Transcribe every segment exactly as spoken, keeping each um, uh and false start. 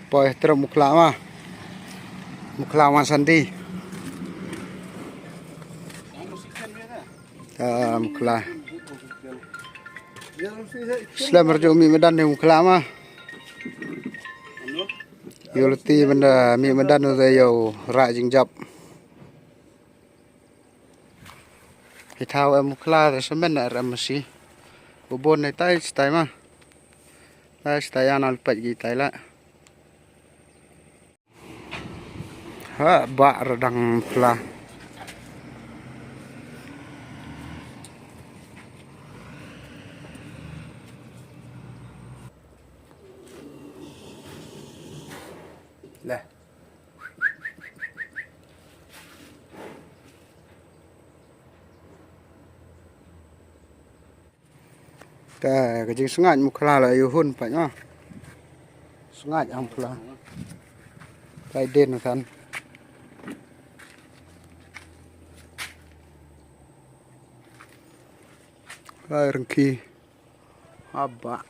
Poi trep Mukhla ma. Mukhla ma Sandi. Ah, Mukhla. Slem rju mi madan ni Mukhla ma. Yow luti bynda mi madan u da yow rah jingjop. Hi thaw em Mukhla da semen er em masi. U bon nei tai chitai ma. Tai chitai ana lpait ki tai la. Ha, ba radang Mukhla. Leh. Ka, ka jingsngaid Mukhla la yow hun pat nga. Sngaid ha Mukhla. Kai den kan. Kai rengki. Aba.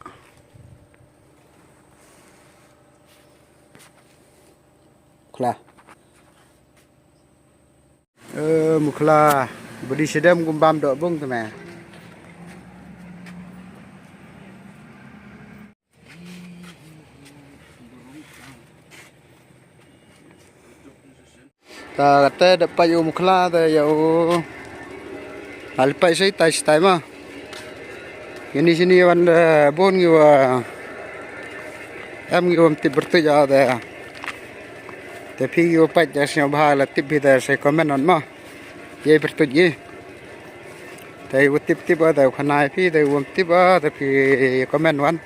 Mukhla. Eh, Mukhla, budi sidem gumbam dok bung te me. Ta kate da pait u Mukhla te yow. Al pait sei tai sei tai ma. Ini sini wan da bon ngi wa. Em ngi wa tip bertuit ya da. Te phi ngi wa pait ya sini bha la tip phi da sei comment on ma. Ye bertuit ye. Te wa tip tip da khana phi da wa tip da phi comment wan.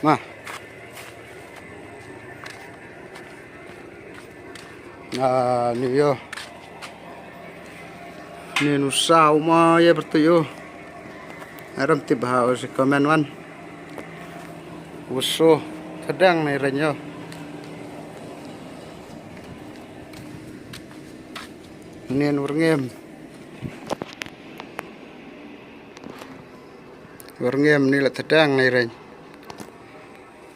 Ma. Ah, ni yo. Ni nu saw ma ye bertuit yo. Aram tip ha o si comment wan. Wuso thadang ni ren yo. Ni nu rngem. Rngem ni la thadang ni ren.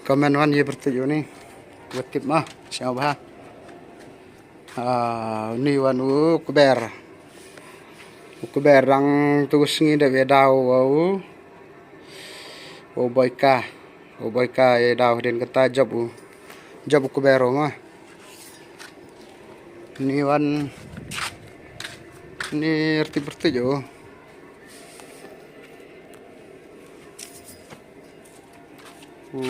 Comment wan ye bertuit yo ni. Wa tip ma, siaw bha. Ah, ni wan u kber. U kber dang tu sngi da ya daw wa u. U boika. U boika ya daw den kata jop u. Jop u kber u ma. Ni wan. Ni rti bertuit yo. U,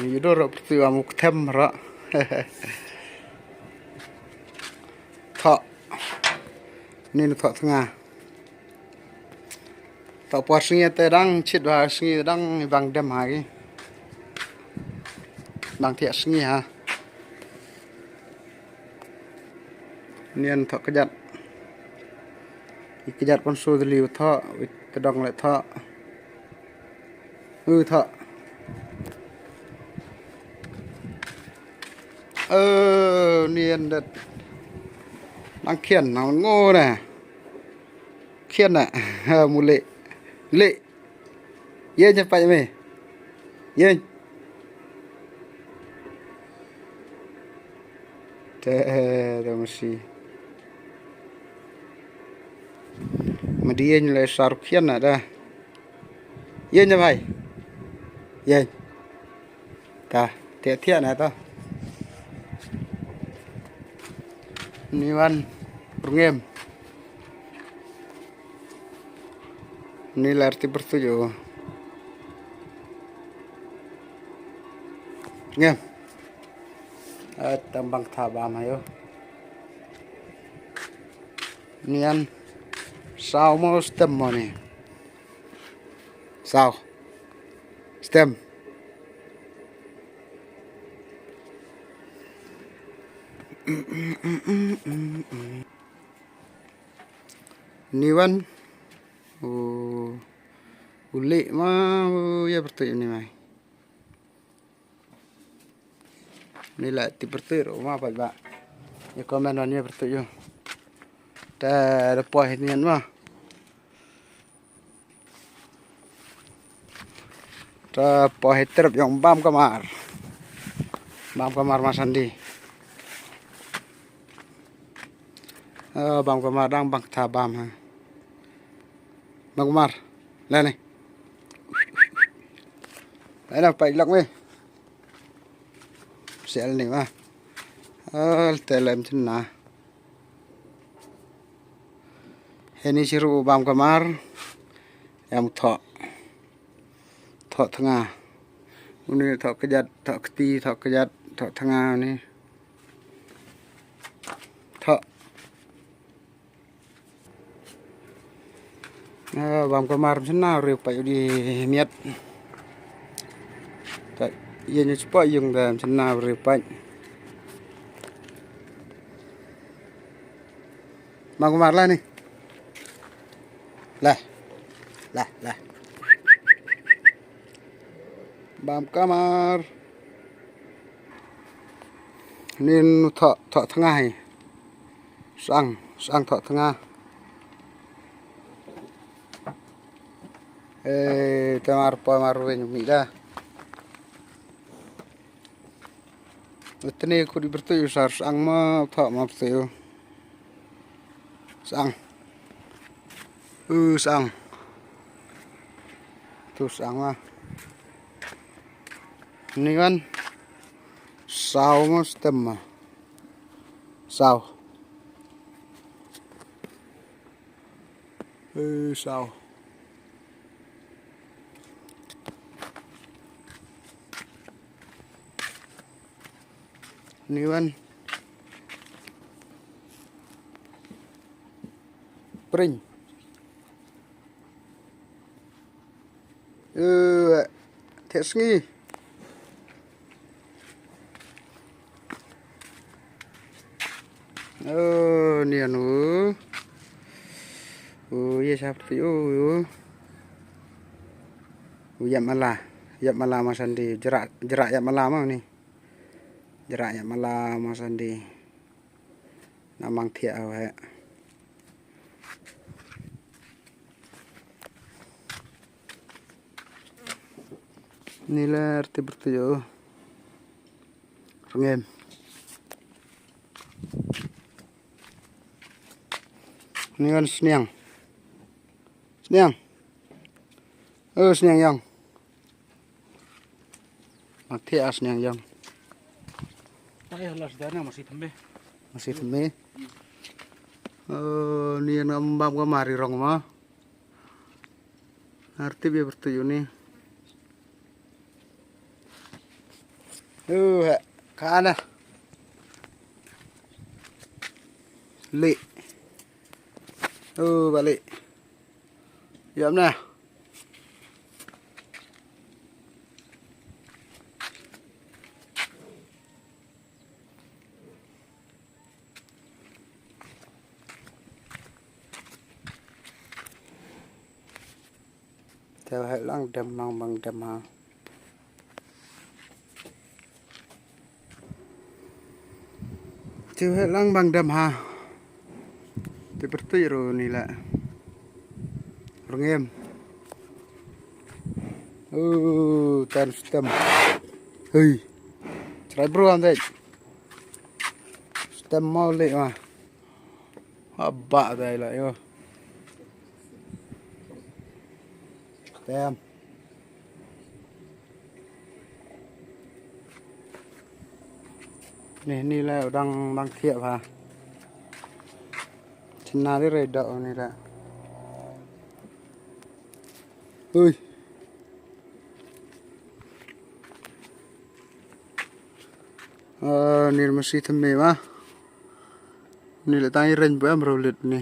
yudor rah pyrtuit wa mu kthem rah. Thoh. Ni na thoh tnga. Thoh por sngi te dang chit wa sngi dang bang dem ha ki. Dang thiah sngi ha. Nian thoh kjat. I kjat pon su deli thoh, i tdong le thoh. U thoh. Ơ, nian dat. Nang khian, nang ngo na. Khian na. Ha, mu le. Le. Ye nya pai me. Ye. Te, eh, da masi. Ma di ye le sar khian na da. Ye nya bai. Ye. Ta, te thiah na ta. Ni wan rngem. Ni lar ti bertuju. Rngem. Eh, tambang tha bam ayo. Nian. Saw mo stem mo ni. Saw. Stem. Ni wan. U, u le ma, u ya bertuju ni mai. Ni la ti bertuju ru ma pat ba. Ya comment wan ya bertuju. Ta da poi nian ma. Ta poi trep yong bam kamar. Bam kamar ma sandi. Eh, bam kamar dang bang tha bam ha. Bam kamar. Le ni. Ai na pai lok me. Sel ni ma. Eh, telem chna. Heni siru bam kamar. Em tho. Tho thnga. Uni tho kjat, tho kti, tho kjat, tho thnga ni. Tho. Ah, bam kamar sna ri pa udi miat. Ta, ye ni spa yung da sna ri pa. Bam kamar la ni. La. La, la. Bam kamar. Nin tho, tho thnga hi. Sang, sang tho thnga. Eh, te mar pa mar wen mi da. Utne ku di bertu yu sar sang ma tho ma bertu yu. Sang. U sang. Tu sang ma. Ni kan. Sau ma stem ma. Sau. Eh, sau. Ni wan. Pring. Eh, thiah sngi. Oh, ni anu. Oh, ye sap ti, oh, oh. Oh, yap mala. Yap mala ma sandi. Jerak, jerak yap mala ma ni. Jerak yap mala ma sandi. Na mang thiah au he. Ni le rti bertu yo. Rngem. Ni kan sniang. Sniang. Oh, sniang yang. Mak thiah sniang yang. Ai, las dana masih temme. Masih temme. Oh, ni ngam bam ka mari rong ma. Arti bia bertu yu ni. Uh, he, kana. Li. Uh, balik. Yap na. Te heh lang dem mang bang dem ha. Te heh lang bang dem ha. Te bertu ru ni la. Rngem. Uh, tan stem. Hei. Chrai bru am dei. Stem mau le ma. Haba dai la yo. Tem. Ni, ni la dang, dang thiah ha. Chna di re da ni la. Ui. Ah, ni masi temme ma. Ni le tang i ren bu em ro lit ni.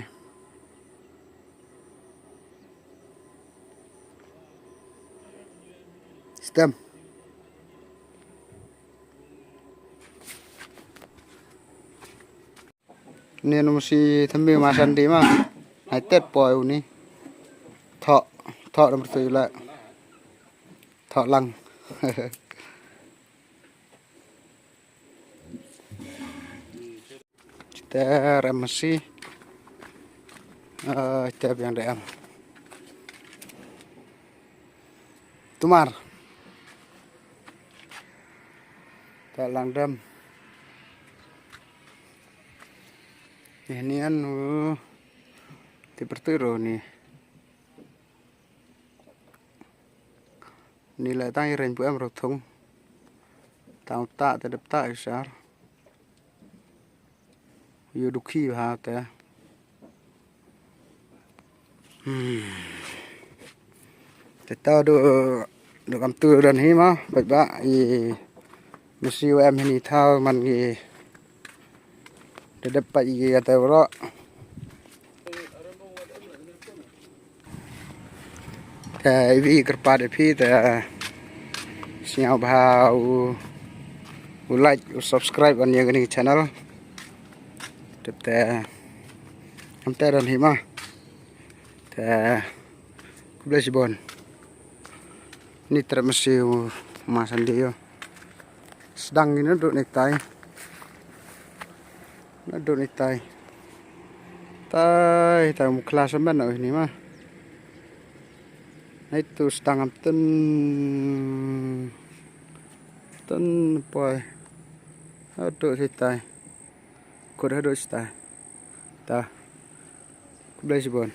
Stem. Ni nu masi thambi ma sandi ma. Hai tet poi u ni. Tho, tho number tu la. Tho lang. Chiter em masi. Eh, chiter biang de em. Tumar. Ka lang dam. Ni nian u. Ti pertu ro ni. Ni la tang i ren pu em ro thung. Tang ta te dep ta i sar. Yu dukhi ha te. Hmm. Te ta du, du kam tu dan hi ma, pat ba i masi wa em hini thaw man ki. Te dep pat i ki kata bro. Te i wi kyrpad i phi te sñiaw bha u, u like, u subscribe wan ya kani channel. Te, te, am te ran hi ma. Te, khublei chibon. Ni trep masi u ma sandi yo. Sdang ni na duk ni tai. Na duk ni tai. Tai, tai mu khla samen na ni ma. Nai tu sdang am tun. Tun poi. Na duk si tai. Kur ha duk si tai. Ta. Khublei chibon.